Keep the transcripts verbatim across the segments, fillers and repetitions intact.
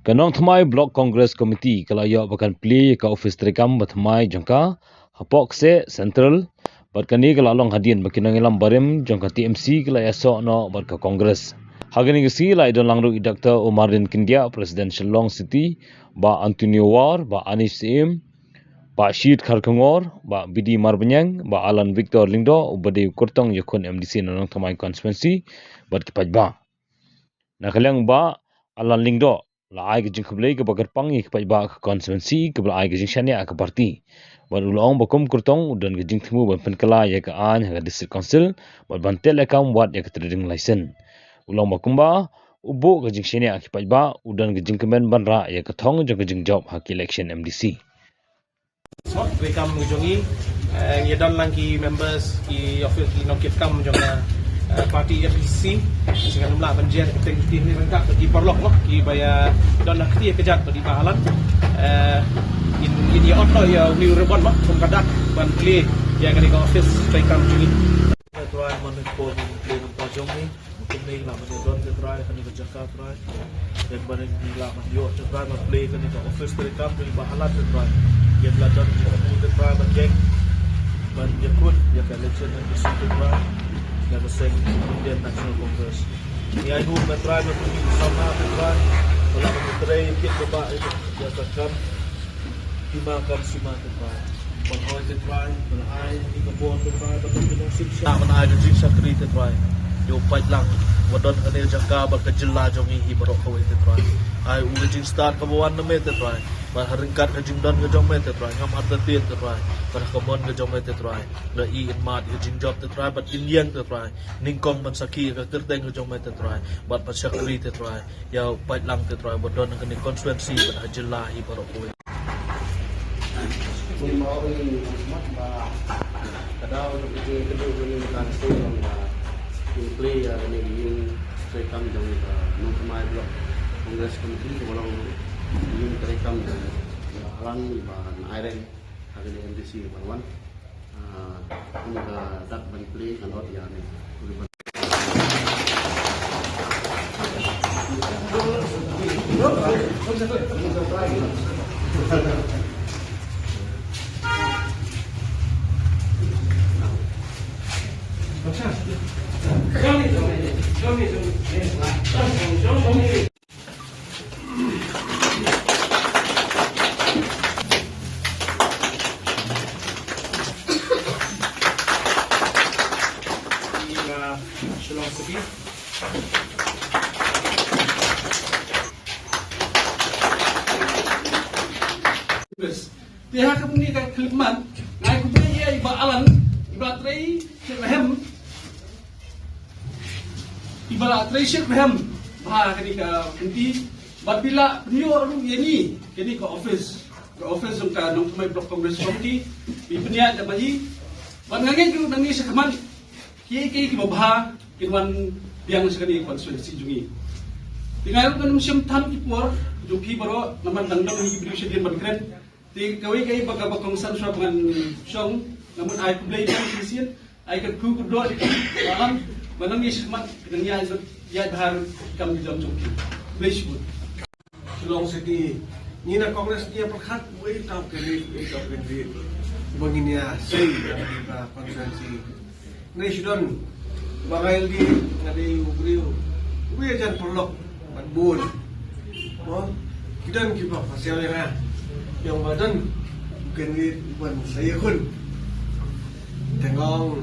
Ka Nongthymmai Block Congress Committee ka la ïoh ba kan plie ïa ka office treikam ba thymmai jong ka hapoh Kseh Central, bad kane ka la long hadien ba ki nongïalam barim jong ka T M C ka la ïasoh noh bad ka Congress. Ha kane ka sngi la ïadon lang ruh i Doctor Omardin Kyndiah, President Shillong City, Bah Antonio War, Bah Anish Syiem, Bah Shit Kharkongor, Bah B D Marbaniang, Bah Alan Victor Lyngdoh, uba dei u kyrtong ïakhun M D C na Nongthymmai Constituency, bad ki paidbah. Na ka liang Bah Alan Lyngdoh la ai ka jingkhublei kaba kyrpang ïa ki paidbah ka constituency kaba la ai ka jingshaniah ha ka party. Bad u la ong ba kum kyrtong u don ka jingthmu ban pynkylla ïa ka aiñ ha ka District Council bad ban teh kam wad ïa ka trading license. U la ong ba kumba u buh ka jingshaniah ha ki paidbah, u don ka jingkmen ban rah ïa ka thong jong ka jingjop ha ka election M D C. Sot treikam jong ngi, eh, ngi don lang ki members, ki office, ki nongkit kam jong ka, eh, party F D C. Sngewbha lah ban jer ka teng ki ni rengkah ki paralok noh, ki ba ïa don ha kti ka jat ba dei ba halan. Eh, in, in ïa ot noh ïa u new ribbon noh, kum ka dak ban plie ïa kane ka office treikam jong ngi. Trai man ko plie nang pa jong ngi. Kumne ngi lah ban ïa don te Trai kane ka jaka Trai. Ïa ban ngi lah ban ïoh te Trai ban plie kane ka office treikam jong ngi ba halat te Trai. Ïa la don jingthmu te Trai ban ïeng ban ïakhun ïa ka election M D C te Trai. Ïa ka seng Indian National Congress. Ngi ai nguh te Trai ban plie sama te Trai. Ba la ban trei kit ba ba ïa ka kam. Hima kam sima te Trai. Ban hoi te Trai, ban ai ni ka bor te Trai, ban ai ka jingsuk sha, ban ai ka jingshakri te Trai. Ïa u paidlang ba don kane ka jaka bad ka jylla jong ngi hi baroh kawei te Trai. Ai u ka jingstad kaba wan na me te Trai. Bad ha ryngkat ka jingdon ka jong me te Trai, ngam artatien te Trai. Bad ha ka mon ka jong me te Trai, nga i in mad ka jingjop te Trai, bad in ïeng te Trai. Nyngkong ban sakhi ka kyrteng ka jong me te Trai, bad ban shakri te Trai. Ïa u paidlang te Trai ba don ha kane constituency bad ha jylla hi baroh kawei. Ngi mawei smat ba ka daw jong ka jingkynduh jong ngi ka sdang ba ngi plie ïa kane ka ïing treikam jong ka Nongthymmai Block Congress Committee, ka ba long ïing treikam jong ka Alan ba na Aireng ha kane M D C ka ban wan. Ah, kum ka dak ban plie ngan ot ïa ne. Shillong City. Te ha kane ka khyllipmat, nga ai khublei ïa i Bah Alan, i ba la trei shyrkhei, i ba la trei shyrkhei bha ha kane ka kynti, bad ba la pynïoh ruh ïa ngi kane ka office, ka office jong ka Nongthymmai Block Congress Committee, ba pynïaid da ma i, bad nga ngeit ruh nangne shakhmat, kiei kiei kiba bha kin wan biang sha kane ka constituency jong ngi. Te nga ruh ngam shym than ki por jong phi baroh namar dang don hi ki briew shadien ban kren. Te kawei kawei ba kaba kongsan shuwa ba ngan shong, nga mut ai khublei ïa phi shisien, ai kyrkhu kyrdoh ïa phi, ba ngan, ba ngan ïa shmat, ba ngan ïa, ïa bha kam ki jam jong phi. Khublei shibun. Shillong City, ngi na Congress ngi ïa pyrkhat uei u top candidate, uei u top candidate uba ngin ïa sei ïa ka constituency. Ngi shu don ba ngi lei, nga dei u briew uba ïajan paralok bad bun. Mo, ki don kiba pasiaw ïa nga, ïa ba don u candidate uban sa ïakhun. Te nga ong,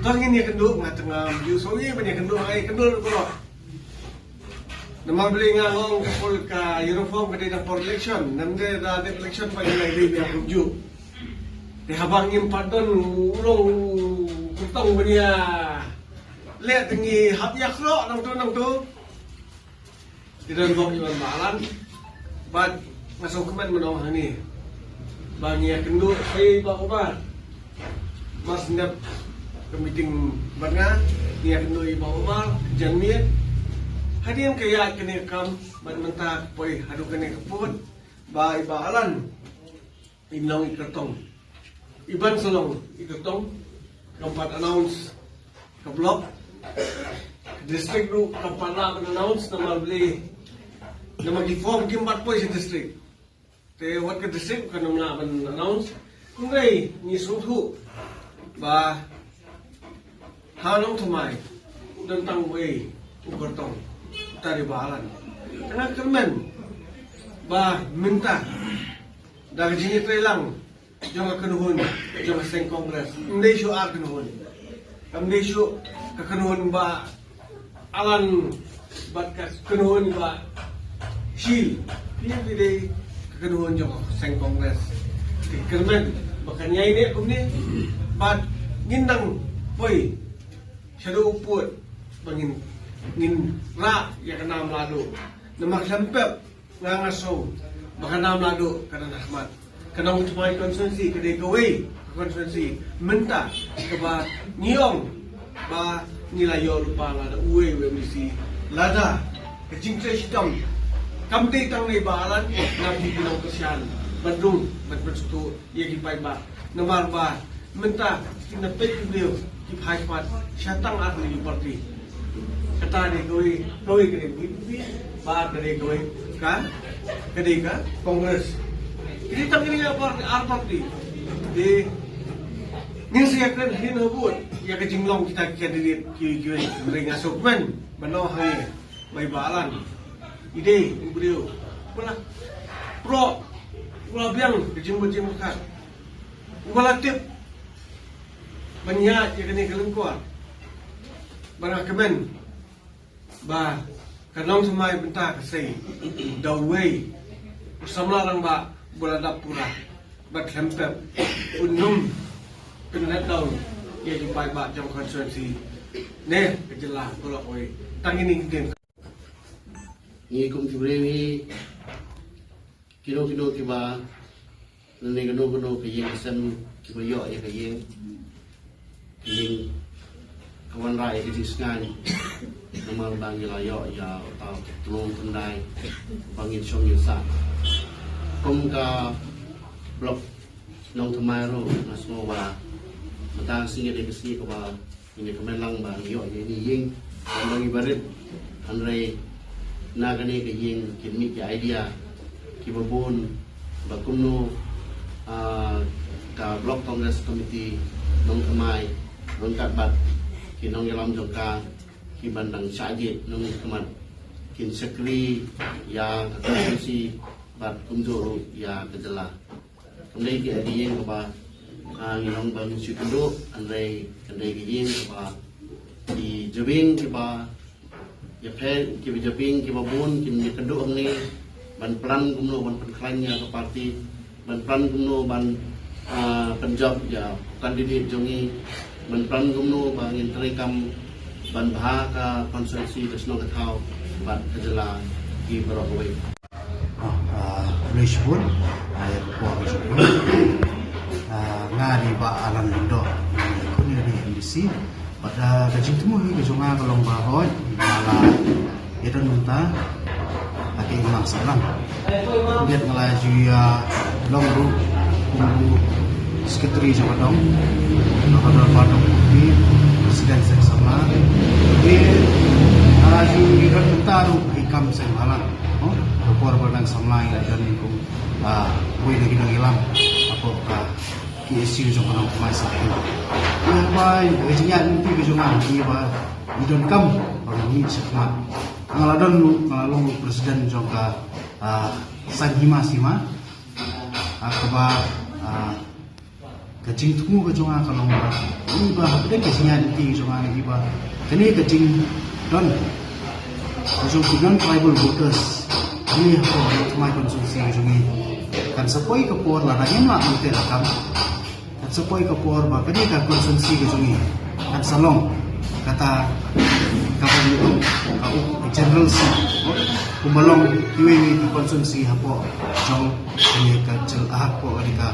to ngin ïakynduh, nga te ngam ju sngewbha ban ïakynduh, nga ïakynduh ruh. Namar balei nga ong ka por ka uniform ka dei da por election, namar da dep election ba ngi la dei ïa kumjuh. Te haba ngim pat don u long u kyrtong ban ïa leh te ngi hap ïa khlok nangtu nangtu. Te don bok ïa u Bah Alan bad nga sngewkmen ban ong hangne ba ngi ïakynduh ïa i Bah Omar. Mar shu dep ka meeting bad nga, ngi ïakynduh ïa i Bah Omar janmiet. Hadien ka ïaid kane ka kam bad mynta ka poi haduh kane ka pud ba i Bah Alan in long i kyrtong. Iban sa long i kyrtong, kam pat announce ka block, ka district ruh kam pat lah ban announce namar balei Namar ki form kim pat poi sha district. Te wat ka district kan ym lah ban announce. Hynrei ngi sngewthuh ba ha Nongthymmai don tang uwei u kyrtong, uta dei Bah Alan. Te nga kyrmen ba mynta da ka jingïatreilang jong ka kynhun jong ka seng Congress, ym dei shuh ar kynhun. Kam dei shuh ka kynhun Bah Alan bad ka kynhun Bah Shi. Phi, phi dei ka kynhun jong ka seng Congress. Te kyrmen ba kan ïai neh kumne bad ngin nang poi shaduh u pud ba ngin, ngin rah ïa ka nam lahduh. Namar khlem pep nga, nga sngew ba ka nam lahduh ka dang ha khmat. Ka Nongthymmai constituency ka dei kawei ka constituency mynta kaba ngi ong ba ngi la ïoh lypa lada uwei u M D C, lada ka jingtrei shitom kam dei tang na i Bah Alan, na phi ki nongkyrshan ban rung ban pynsngewthuh ïa ki paidbah. Namar ba mynta ki na peit ki briew ki phai pat sha tang ar tylli ki party. Kata dei kawei, kawei ka dei P D P, ba ka dei kawei ka, ka dei ka Congress. Ki dei tang kine ar party, ar party. Te ngin sa ïakren hi na bud ïa ka jinglong kita ki candidate ki, ki, ki, nga sngewkmen ban ong hangne ba i Bah Alan i dei u briew uba la proh, uba la biang ka jingmut jingpyrkhat, uba la tip ban ïaid ïa kane ka lyngkor. Ba nga kmen ba ka Nongthymmai mynta ka sei da uwei u samla rangbah uba la dap pura bad khlem pep un ym pynlet down ïa ki paidbah jong constituency ne ka jylla baroh kawei. Tang kine ki ktien. Ngi kum ki briew hi, kino kino kiba, lane kano kano ka ïing ka sem kiba ïoh ïa ka ïing, ka ïing ka wanrah ïa ka jingsngewsih. Namar ba ngi la ïoh ïa uta u tyllong tyndai ba ngin shong ngin sah. Kum ka block Nongthymmai ruh nga sngew ba mynta ka sngi ka dei ka sngi kaba ngin ïa kmen lang ba ngi ïoh ïa ine i ïing. Kum ba ngi barit, hynrei na kane ka ïing kin mih ki idea kiba bun ba kumno, ah, ka Block Congress Committee Nongthymmai ryngkat bad ki nongïalam jong ka, ki ban dang shah jied nongmihkhmat, kin shakri ïa ka constituency bad kumjuh ruh ïa ka jylla. Kam dei ka ïing kaba, ah, ngi long ba ngin shu kynduh, hynrei ka dei ka ïing kaba ki jabieng kiba ïapher, kiba jabieng kiba bun kin ïakynduh hangne ban plan kumno ban pynkhlaiñ ïa ka party, ban plan kumno ban, ah, pynjop ïa u candidate jong ngi, ban plan kumno ba ngin treikam ban bha ka constituency, ka shnong ka thaw bad ka jylla ki baroh kawei. Ah, ah, khublei shibun, ah, ïa ka por ka jong phi. Ah, nga dei Bah Alan Lyngdoh, nga dei khun ïa ka M D C. Bad, ah, ka jingthmu hi ka jong nga ka long ba hooid nga la ïadon mynta ha ka imlang sahlang. Khyndiat nga la ju ïa long ruh kum u secretary jong ka dong, jong ka dorbar dong, president seng samla. Te nga la ju ïadon mynta ruh ha i kam seng bhalang. Oh, ka por ba dang samla ngi la don kum, ah, uwei na ki nongïalam hapoh ka K S U jong ka Nongthymmai Circle. Ïa ba ka jingïaid lynti ka jong nga ïa ba ngi donkam ba ngi mih shakhmat. Nga la don ruh, nga la long ruh president jong ka, ah, Saiñ Hima Sima. Ah, kaba, ah, ka jingthmu ka jong nga ka long ba ïa ba hapdeng ka jingïaid lynti ka jong nga ïa ba kane ka jingdon ka jong ki non-tribal voters hangne hapoh Nongthymmai constituency ka jong ngi kan sa poi ka por, lada ngim lah ban teh lakam, kan sa poi ka por ba kane ka constituency ka jong ngi kan sa long kata kaba ngi ong ka general seat, kumba long kiwei kiwei ki constituency hapoh jong kane ka jylla, hapoh kane ka,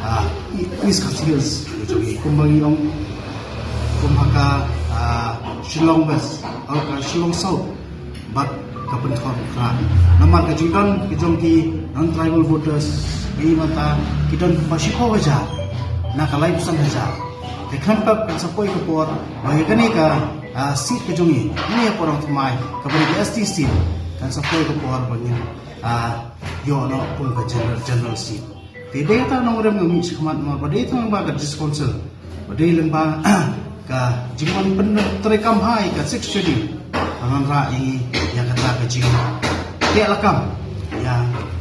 ah, East Khasi Hills ka jong ngi, kumba ngi ong, kum ha ka, ah, Shillong West, ha ka Shillong South bad ka Pynthorumkhrah. Namar ka jingdon ka jong ki non-tribal voters, ngi mynta ki don kumba shiphew hajar na ka laiphew san hajar. Te khlem pep kan sa poi ka por ba ïa kane ka, ah, seat ka jong ngi, ngi ïa ka Nongthymmai kaba dei ka S T seat, kan sa poi ka por ba ngin Ah, ïoh noh kum ka general, general seat. Te dei ta nongrim nga mih shakhmat namar ba dei tang ba ka district council. Ba dei lyngba ka jingwan pyntreikam ha ka Sixth Schedule. Ka wanrah ïa ngi ïa kata ka jingteh lakam ïa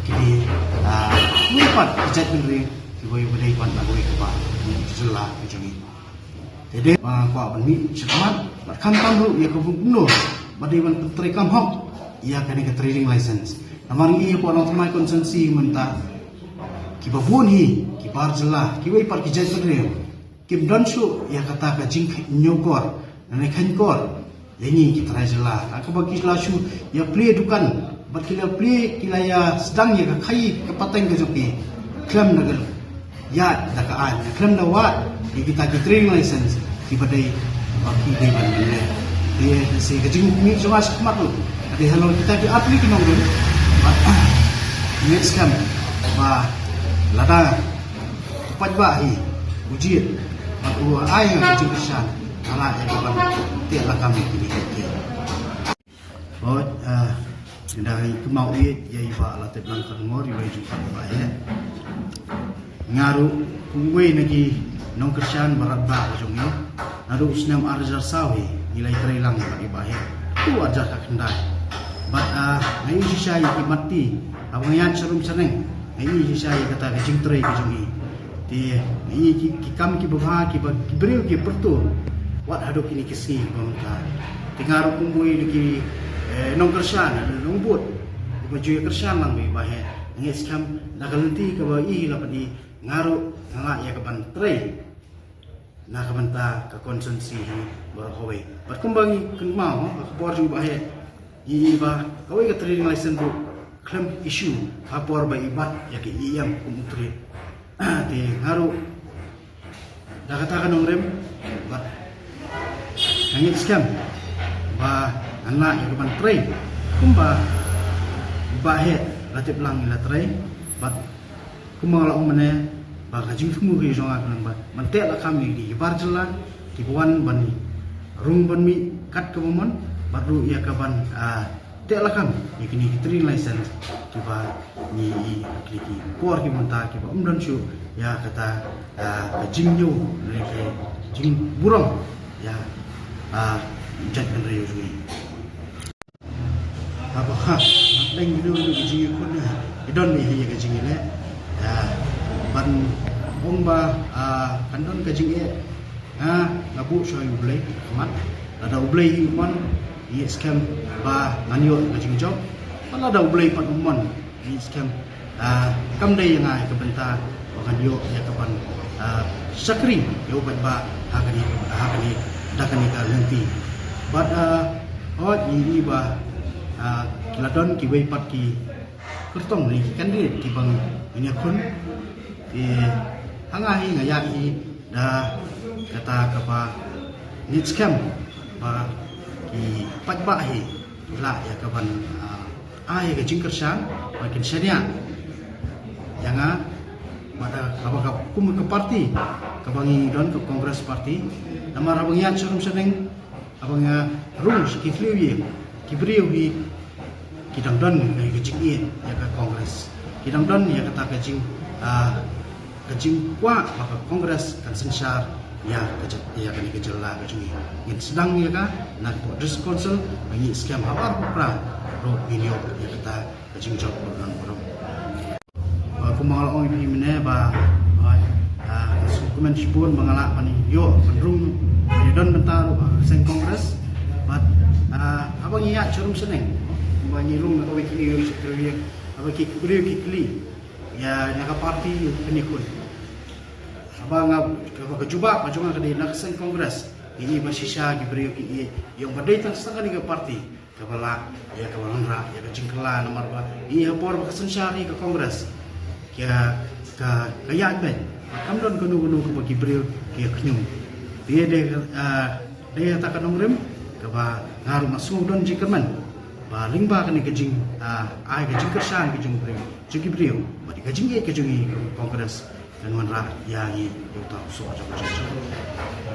kine, ah, kiwei pat ki jaitbynriew kiba ïa ba dei pat na kawei ka bah jylla ka jong ngi. Te dei ba kwah ban mih shakhmat bad khamtam ruh ïa ka bynta ba dei ban pyntreikam hok ïa kane ka trading license. Namar ngi ïa ka Nongthymmai constituency mynta kiba bun hi ki bar jylla kiwei pat ki jaitbynriew kim don shuh ïa kata ka jingkheiññiew kor ne kheiñ kor ïa ngi ki trai jylla. Ha kaba ki la shu ïa plie dukan bad ki la plie ki la ïa sdang ïa ka khaii ka pateng ka jong ki khlem da ka ïa da ka aiñ, khlem da wad ïa kita ki trading license kiba dei ba ki dei ban leh. Te sa ka jingmih jong nga shakhmat ruh ka dei halor kita ki artylli ki nongrim bad ngi skhem ba lada u paidbah hi u jied bad u ai ïa ka jingkyrshan, ka lah ïa ka ban teh lakam ïa kine ki. Hooid, ah, ngi da ngi kynmaw ïa i Bah Latiplang Kharngor, iwei jong ka Bah Heh. Nga ruh kum uwei na ki nongkyrshan ba radbah ka jong ngi. Naduh u snem ar hajar saw hi ngi la ïatrei lang bad i Bah Heh. Haduh ar hajar khatkhyndai. Bad, ah, nga ïohi shisha ïa ki mat ti haba nga ïaid sharum shaneng. Nga ïohi shisha ïa kata ka jingtrei ka jong ngi. Te ngi ki, ki kam kiba bha kiba ki briew ki pyrto wat haduh kine ki sngi kiba mynta. Te nga ruh kum uwei na ki, eh, nongkyrshan, nongbud kiba ju ïakyrshan lang bad i Bah Heh, ngi skhem da ka lynti kaba i la pyni, nga ruh nga lah ïa ka ban trei na ka bynta ka constituency hi baroh kawei. Bad kumba ngi kynmaw ha ka por jong i Bah Heh, i, i ba kawei ka trading license ruh khlem issue ha por ba i bat ïa ka E M kum u trei. Te nga ruh da kata ka nongrim bad nga ngeit skhem ba ngan lah ïa ka ban trei kumba i Bah Heh Latiplang i la trei. Bad kumba nga la ong mynne ba ka jingthmu ka jong nga ka long ba ban teh lakam ïa ki bar jylla kiba wan ban rung ban mih kat kaba mon bad ruh ïa ka ban, ah, teh lakam ïa kine ki trading license kiba ngi ïohi ha kine ki por ki mynta kiba ym don shuh ïa kata, ah, ka jingñiew ne ka jingburom ïa, ah, jaitbynriew jong ngi. Haba ha hapdeng kino kino ki jingïakhun, eh, ki don hi ïa ka jingïaleh. Ah, ban ong ba, ah, kan don ka jingeh, ah, nga buh shuwa ïa U Blei ha khmat. Lada U Blei hi u mon, ngi skhem ba ngan ïoh ka jingjop. Bad lada U Blei pat um mon, ngi skhem, ah, kam dei ïa nga ïa ka bynta ba ngan ïoh ïa ka ban, ah, shakri ïa u paidbah ha kane, ha kane, da kane ka lynti. Bad, ah, hooid ngi ïohi ba, ah, ki la don kiwei pat ki kyrtong ne ki candidate kiba ngin ïakhun. Te ha nga hi nga ïaid hi da kata kaba ngi skhem ba ki paidbah hi ki lah ïa ka ban, ah, ai ka jingkyrshan ba kin shaniah ïa nga. Bad da kaba ka kum ka party kaba ngi don ka Congress Party. Namar haba ngi ïaid sharum shaneng haba nga rung sha ki khylliew ïing ki briew hi ki dang don ïa ka jingïeit ïa ka Congress. Ki dang don ïa kata ka jing, ah, ka jingkwah ba ka Congress kan synshar ïa ka jylla, ïa kane ka jylla ka jong ngi. Ngin sdang ïa ka na ka District Council, ba ngi skhem habar ba pra ruh ngin ïoh ïa kata ka jingjop ba don burom. Ba kumba nga la ong ïa phi mynne ba, ba, ah, sngewkmen shibun ba nga lah ban ïoh ban rung ban ïadon bynta ruh ha ka seng Congress. Bad, ah, haba ngi ïaid sharum shaneng, ba ngi rung na kawei ka ïing, haba ki briew ki kylli ïa na ka party pynïakhun. Haba nga, haba ka jubab ka jong nga ka dei na ka seng Congress. Ngi i ba shisha ki briew ki i ïa ong ba dei tang sa kane ka party kaba lah ïa kaba wanrah ïa ka jingkylla namar ba i ha por ba ka synshar ïa ka Congress ka, ka, ka ïaid beit. Kam don kano kano kaba ki briew ki ïa khñium. Te dei, ah, dei kata ka nongrim kaba nga ruh nga sngew don jingkyrmen ba lyngba kane ka jing, ah, ai ka jingkyrshan ka jong ki briew, jong ki briew bad ka jingïeit ka jong ngi ka Congress kan wanrah ïa ngi ïa uta u soh jong ka jong.